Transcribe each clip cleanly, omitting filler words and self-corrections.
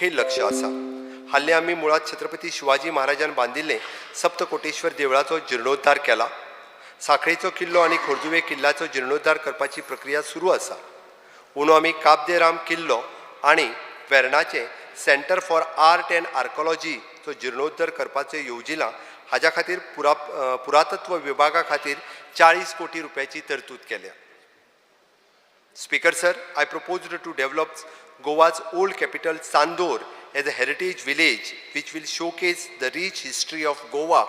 मुखेल लक्ष आसा. हाल्ली आमी मुळांत छत्रपती शिवाजी महाराजान बांदिल्लें सप्तकोटेश्वर देवळाचो जिर्णोद्धार केला. साखळेचो किल्लो आनी खोर्जुवे किल्ल्याचो जिर्णोद्धार करपाची प्रक्रिया सुरू आसा. अंदू आमी काब दे राम किल्लो आनी वेर्णाचें सेंटर फॉर आर्ट अँड आर्कोलॉजीचो जिर्णोद्धार करपाचें येवजिलां. हाज्या खातीर पुरातत्व विभागा खातीर 40 कोटी रुपयाची तरतूद केल्या. Speaker sir, I proposed to develop Goa's old capital Chandor as a heritage village which will showcase the rich history of Goa.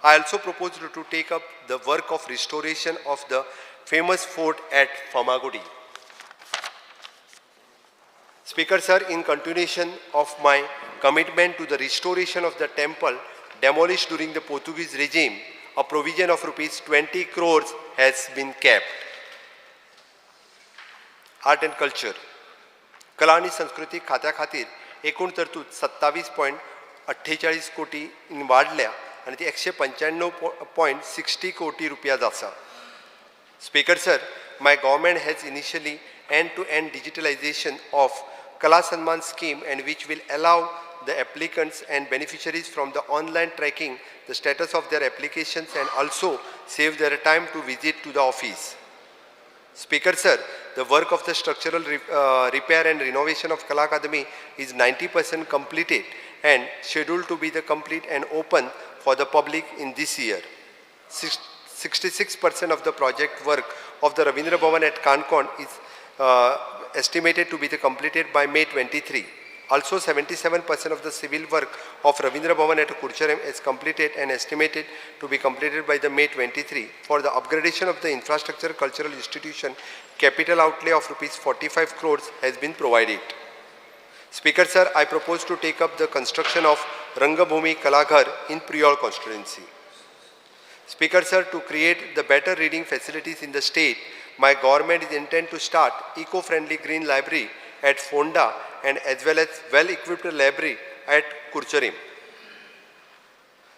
I also proposed to take up the work of restoration of the famous fort at Farmagudi. Speaker sir, in continuation of my commitment to the restoration of the temple demolished during the Portuguese regime, a provision of rupees 20 crores has been kept. Art and culture. कला आनी संस्कृतीक खात्या खातीर एकूण तरतूद 27.48 कोटी वाडल्या आनी ती 195.60 कोटी रुपया आसा. Speaker sir, my government has initially end-to-end digitalization of Kala Sanman scheme and which will allow the applicants and beneficiaries from the online tracking the status of their applications and also save their time to visit to the office. Speaker sir, the work of the structural repair and renovation of Kala Academy is 90% completed and scheduled to be the complete and open for the public in this year. 66% of the project work of the Ravindra Bhavan at Kankon is estimated to be the completed by May 23. Also, 77% of the civil work of Ravindra Bhavan at Curchorem is completed and estimated to be completed by the May 23. For the upgradation of the infrastructure cultural institution, capital outlay of rupees 45 crores has been provided. Speaker sir, I propose to take up the construction of Rangabhumi Kalaghar in Priol constituency. Speaker sir, to create the better reading facilities in the state, my government is intent to start eco-friendly green library at Fonda and as well as well-equipped library at Curchorem.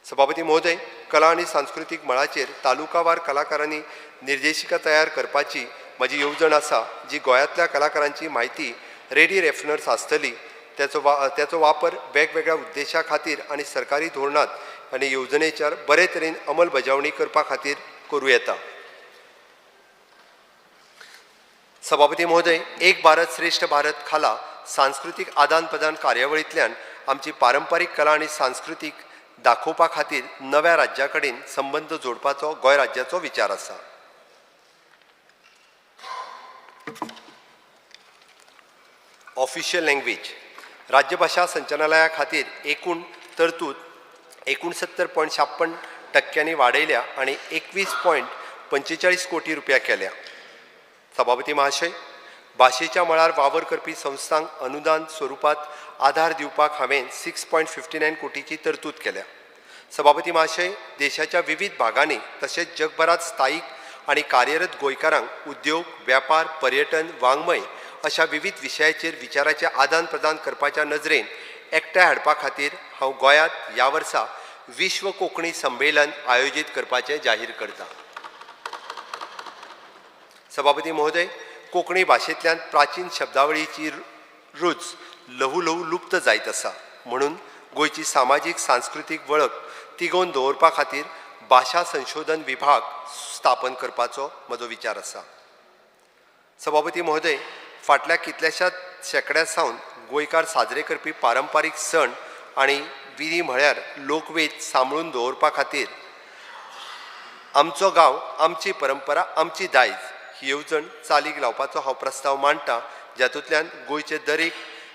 सभापती महोदय, कला आनी सांस्कृतीक मळाचेर तालुकावार कलाकारांनी निर्देशिका तयार करपाची म्हजी येवजण आसा, जी गोंयांतल्या कलाकारांची म्हायती रेडी रेफरन्स आसतली. तेचो वापर वेगवेगळ्या उद्देशा खातीर आनी सरकारी धोरणांत आनी येवजणेचेर बरे तरेन अंमलबजावणी करपा खातीर करूं येता. सभापती महोदय, एक भारत श्रेष्ठ भारत खाला सांस्कृतीक आदान प्रदान कार्यावळींतल्यान आमची पारंपारीक कला आनी सांस्कृतीक दाखोवपा खातीर नव्या राज्या कडेन संबंद जोडपाचो गोंय राज्याचो विचार आसा. Official language. राज्यभाशा संचालनालया खातीर एकूण तरतूद 69.56 टक्क्यांनी वाडयल्या आनी 21.45 कोटी रुपया केल्या. सभापती महाशय, भाशेच्या मळार वावर करपी संस्थांक अनुदान स्वरुपात आधार दिवपाक हांवें 6.59 कोटीची तरतूद केल्या. सभापती महाशय, देशाच्या विविध भागांनी तशेंच जगभरात स्थायीक आनी कार्यरत गोंयकारांक उद्योग, वेपार, पर्यटन, वाङ्मय अशा विविध विशयाचेर विचाराचें आदान प्रदान करपाच्या नजरेन एकठांय हाडपा खातीर हांव गोंयांत ह्या वर्सा विश्व कोंकणी संमेलन आयोजीत करपाचें जाहीर करता. सभापती महोदय, कोंकणी भाशेंतल्यान प्राचीन शब्दावळीची रूच ल्हवू ल्हवू लुप्त जायत आसा. म्हणून गोंयची सामाजीक सांस्कृतीक वळख तिगोवन दवरपा खातीर भाशा संशोधन विभाग स्थापन करपाचो म्हजो विचार आसा. सभापती महोदय, फाटल्या कितल्याशाच शेंकड्या सावन गोंयकार साजरे करपी पारंपारीक सण आनी विधी म्हळ्यार लोकवेद सांबाळून दवरपा खातीर आमचो गांव, आमची परंपरा, आमची दायज ही येवजण चालीक लावपाचो हांव प्रस्ताव मांडटा, जातूंतल्यान गोंयचे दरेक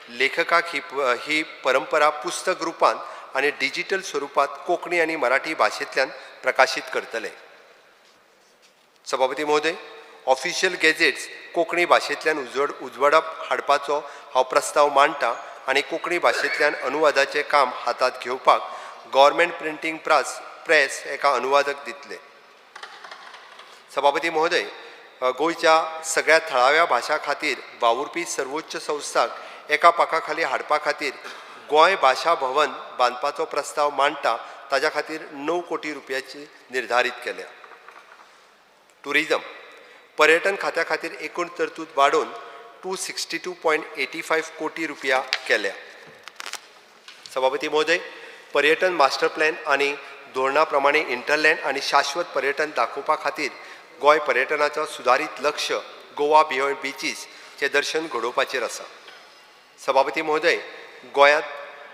लेखकाक ही परंपरा पुस्तक रुपान आनी डिजीटल स्वरुपांत कोंकणी आनी मराठी भाशेंतल्यान प्रकाशीत करतले. सभापती महोदय, ऑफिशियल गॅझेट्स कोंकणी भाशेंतल्यान उजवाडप हाडपाचो हांव प्रस्ताव मांडटा आनी कोंकणी भाशेंतल्यान अनुवादाचें काम हातांत घेवपाक गव्हर्मेंट प्रिंटींग प्रेस एका अनुवादक दितले. सभापती महोदय, गोंयच्या सगळ्या थळाव्या भाशां खातीर वावुरपी सर्वोच्च संस्थांक एका पाखा खाली हाडपा खातीर गोंय भाशा भवन बांदपाचो प्रस्ताव मांडटा. ताज्या खातीर 9 कोटी रुपयाची निर्धारीत केल्या. टुरिजम. पर्यटन खात्या खातीर एकूण तरतूद वाडोवन 262.85 कोटी रुपया केल्या. सभापती महोदय, पर्यटन मास्टर प्लॅन आनी धोरणा प्रमाणे इंटरलँड आनी शाश्वत पर्यटन दाखोवपा खातीर गोंय पर्यटनाचो सुदारीत लक्ष गोवा बियॉन्ड बिचीसचें दर्शन घडोवपाचेर आसा. सभापती महोदय, गोंयांत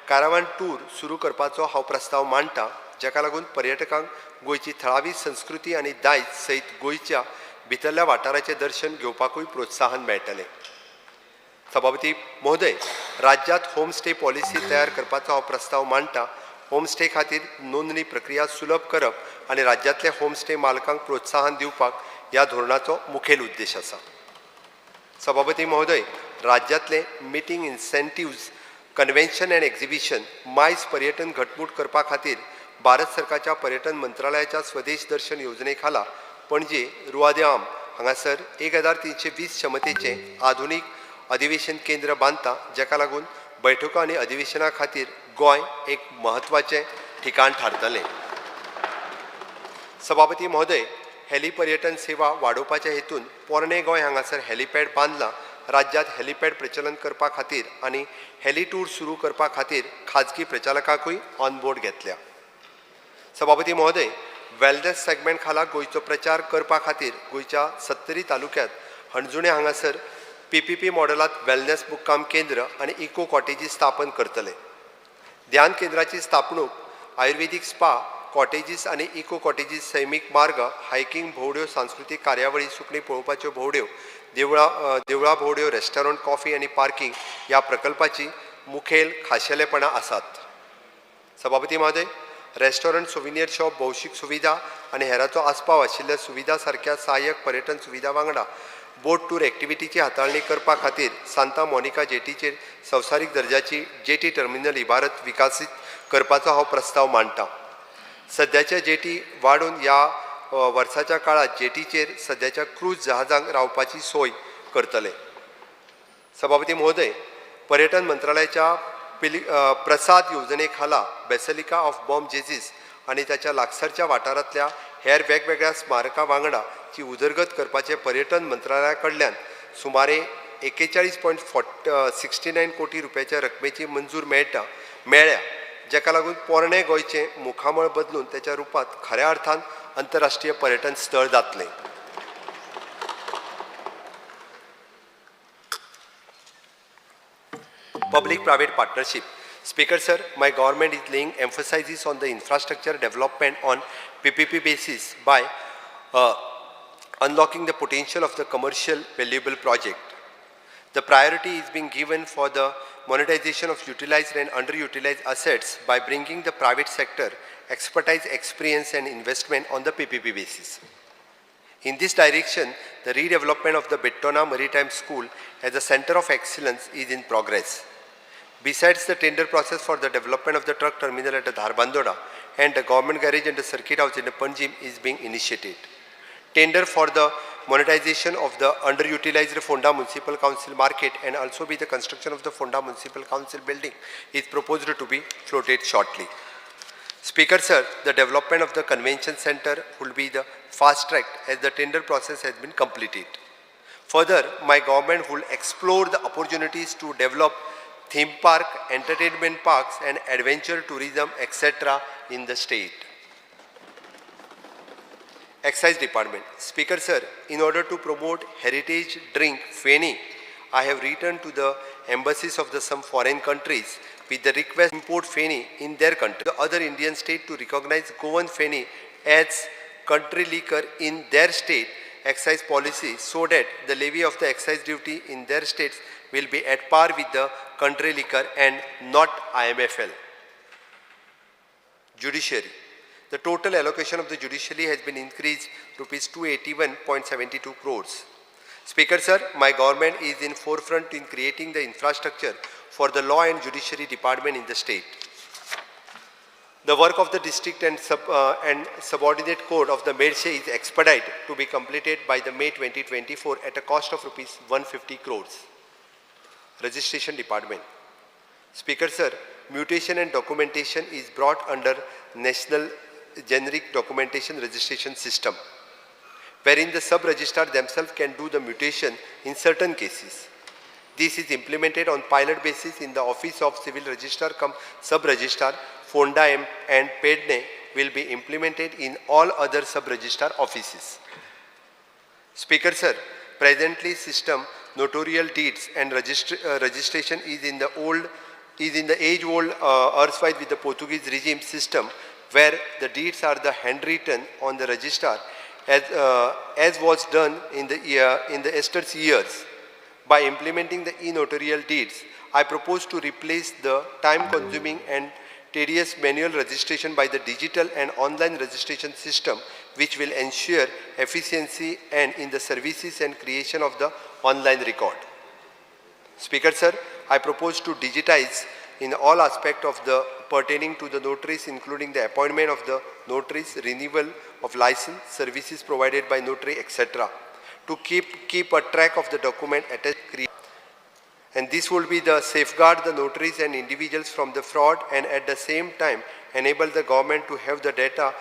कारावान टूर सुरू करपाचो हांव प्रस्ताव मांडटा, जाका लागून पर्यटकांक गोंयची थळावी संस्कृती आनी दायज सयत गोंयच्या भितरल्या वाठाराचें दर्शन घेवपाकूय प्रोत्साहन मेळटलें. सभापती महोदय, राज्यांत होमस्टे पॉलिसी तयार करपाचो हांव प्रस्ताव मांडटा. होमस्टे खातीर नोंदणी प्रक्रिया सुलभ करप आनी राज्यांतले होमस्टे मालकांक प्रोत्साहन दिवपाक ह्या धोरणाचो मुखेल उद्देश आसा. सभापती महोदय, राज्यांतले meeting incentives, convention and exhibition, MICE पर्यटन घटमूट करपा खातीर भारत सरकारच्या पर्यटन मंत्रालयाच्या स्वदेश दर्शन योजने खाला पणजे रुआ दे आर्म हांगासर 1320 क्षमतेचें आधुनीक अधिवेशन केंद्र बांदता, जाका लागून बैठको आनी अधिवेशना खातीर गोंय एक म्हत्वाचें ठिकाण थारतलें. सभापती महोदय, हेली पर्यटन सेवा वाडोवपाच्या हेतून पोरणें गोंय हांगासर हेलिपॅड बांदलां. राज्यांत हेलिपॅड प्रचलन करपा खातीर आनी हेली टूर सुरू करपा खातीर खाजगी प्रचालकांकूय ऑन बोर्ड घेतल्या. सभापती महोदय, वेलनेस सेगमेंट खाला गोंयचो प्रचार करपा खातीर गोंयच्या सत्तरी तालुक्यांत हणजुणें हांगासर पीपीपी मॉडलांत वेलनेस मुक्काम केंद्र आनी इको कॉटेजीस स्थापन करतले. ध्यान केंद्राची स्थापणूक, आयुर्वेदीक स्पा कॉटेजीस आनी इको कॉटेजीस, सैमीक मार्ग, हायकिंग भोंवड्यो, सांस्कृतीक कार्यावळी, सुकणीं पळोवपाच्यो भोंवड्यो, देवळां भोंवड्यो, रेस्टॉरंट, कॉफी आनी पार्किंग ह्या प्रकल्पाची मुखेल खाशेलेपणां आसात. सभापती महोदय, रेस्टॉरंट, सोविनियर शॉप, भौशीक सुविधा आनी हेराचो आस्पाव आशिल्ल्या सुविधा सारक्या सहाय्यक पर्यटन सुविधा वांगडा बोट टूर एक्टिविटीची हाताळणी करपा खातीर सांता मोनिका जेटीचेर संवसारीक दर्जाची जेटी टर्मिनल इबारत विकसीत करपाचो हांव प्रस्ताव मांडटा. सद्याच्या जेटी वाडोवन ह्या वर्साच्या काळांत जेटीचेर सद्याच्या क्रूज जहाजांक रावपाची सोय करतले. सभापती महोदय, पर्यटन मंत्रालयाच्या प्रसाद येवजणे खाला बेसिलिका ऑफ बॉम जेझीस आनी ताच्या लागसारच्या वाठारांतल्या हेर वेगवेगळ्या स्मारकां वांगडा ची उदरगत करपाचे पर्यटन मंत्रालया कडल्यान सुमारे 41.69 कोटी रुपयाच्या रकमेची मंजूर मेळ्ळ्या, जाका लागून पोरणें गोंयचें मुखामळ बदलून ताच्या रुपांत खऱ्या अर्थान अंतरराष्ट्रीय पर्यटन स्थळ जातलें. Public private partnership. Speaker sir, my government is laying emphasis on the infrastructure development on PPP basis by unlocking the potential of the commercial valuable project. The priority is being given for the monetization of utilized and underutilized assets by bringing the private sector expertise, experience and investment on the PPP basis. In this direction, the redevelopment of the Bettona Maritime School as a center of excellence is in progress. Besides, the tender process for the development of the truck terminal at the Dharbandora and the government garage and the circuit house in the Panjim is being initiated. Tender for the monetization of the underutilized Fonda Municipal Council market and also be the construction of the Fonda Municipal Council building is proposed to be floated shortly. Speaker sir, the development of the convention center will be the fast track as the tender process has been completed. Further, my government will explore the opportunities to develop theme park, entertainment parks and adventure tourism, etc. in the state. Excise Department. Speaker sir, in order to promote heritage drink Feni, I have written to the embassies of the some foreign countries with the request to import Feni in their country. The other Indian state to recognize Goan Feni as country liquor in their state excise policy so that the levy of the excise duty in their states will be at par with the country liquor and not IMFL. Judiciary. The total allocation of the judiciary has been increased rupees 281.72 crores. Speaker sir, my government is in forefront in creating the infrastructure for the law and judiciary department in the state. The work of the district and subordinate court of the Merce is expedited to be completed by the May 2024 at a cost of rupees 150 crores. Registration Department. Speaker sir, mutation and documentation is brought under National Generic Documentation Registration System, wherein the sub-registrar themselves can do the mutation in certain cases. This is implemented on pilot basis in the office of Civil Registrar cum Sub-Registrar, Fonda and Pedne will be implemented in all other sub-registrar offices. Speaker sir, presently system notarial deeds and registration is in the old is in the age old erstwhile with the Portuguese regime system where the deeds are the handwritten on the register as was done in the year in the Esther's years. By implementing the e-notarial deeds, I propose to replace the time-consuming and tedious manual registration by the digital and online registration system, which will ensure efficiency and in the services and creation of the online record. Speaker sir, I propose to digitize in all aspect of the pertaining to the notaries, including the appointment of the notaries, renewal of license, services provided by notary, etc. To keep a track of the document attached, and this will be the safeguard the notaries and individuals from the fraud and at the same time enable the government to have the data